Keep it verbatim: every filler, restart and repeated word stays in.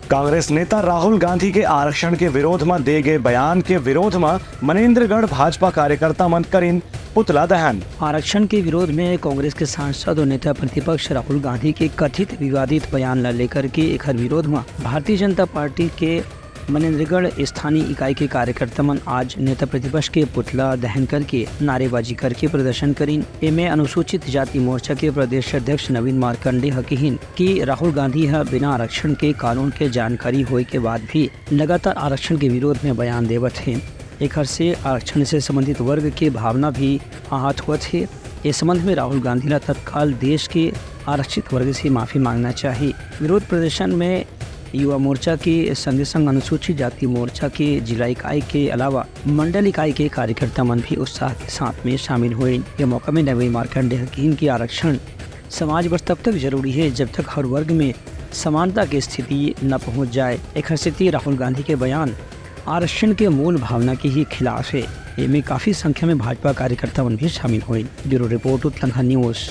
कांग्रेस नेता राहुल गांधी के आरक्षण के विरोध म दे गे बयान के विरोध म मनेंद्रगढ़ भाजपा कार्यकर्ता मन करिन पुतला दहन। आरक्षण के विरोध में कांग्रेस के सांसद और नेता प्रतिपक्ष राहुल गांधी के कथित विवादित बयान ला लेकर के एखर विरोध में भारतीय जनता पार्टी के मनेंद्रगढ़ स्थानीय इकाई के कार्यकर्ता मन आज नेता प्रतिपक्ष के पुतला दहन करके नारेबाजी करके प्रदर्शन करिन। एमे अनुसूचित जाति मोर्चा के प्रदेश अध्यक्ष नवीन मार्कंडे ह किहिन कि राहुल गांधी ह बिना आरक्षण के कानून के जानकारी होए के बाद भी लगातार आरक्षण के विरोध में बयान देवत हे। एखर से आरक्षण से संबंधित वर्ग के भावना भी आहत होवत हे। ए संबंध में राहुल गांधी ला तत्काल देश के आरक्षित वर्ग से माफी मांगना चाहिए। विरोध प्रदर्शन में युवा मोर्चा के संगे संग अनुसूचित जाति मोर्चा के जिला इकाई के अलावा मंडल इकाई के कार्यकर्ता मन भी उत्साह के साथ में शामिल हुए। ये मौका में नवीन मार्कंडे ह किहिन कि आरक्षण समाज बर तब तक जरूरी है, जब तक हर वर्ग में समानता की स्थिति न पहुंच जाए। एखर सेती राहुल गांधी के बयान आरक्षण के मूल भावना के ही खिलाफ है। एमे काफी संख्या में भाजपा कार्यकर्ता मन भी शामिल हुए। Bureau report, Uttarakhand news.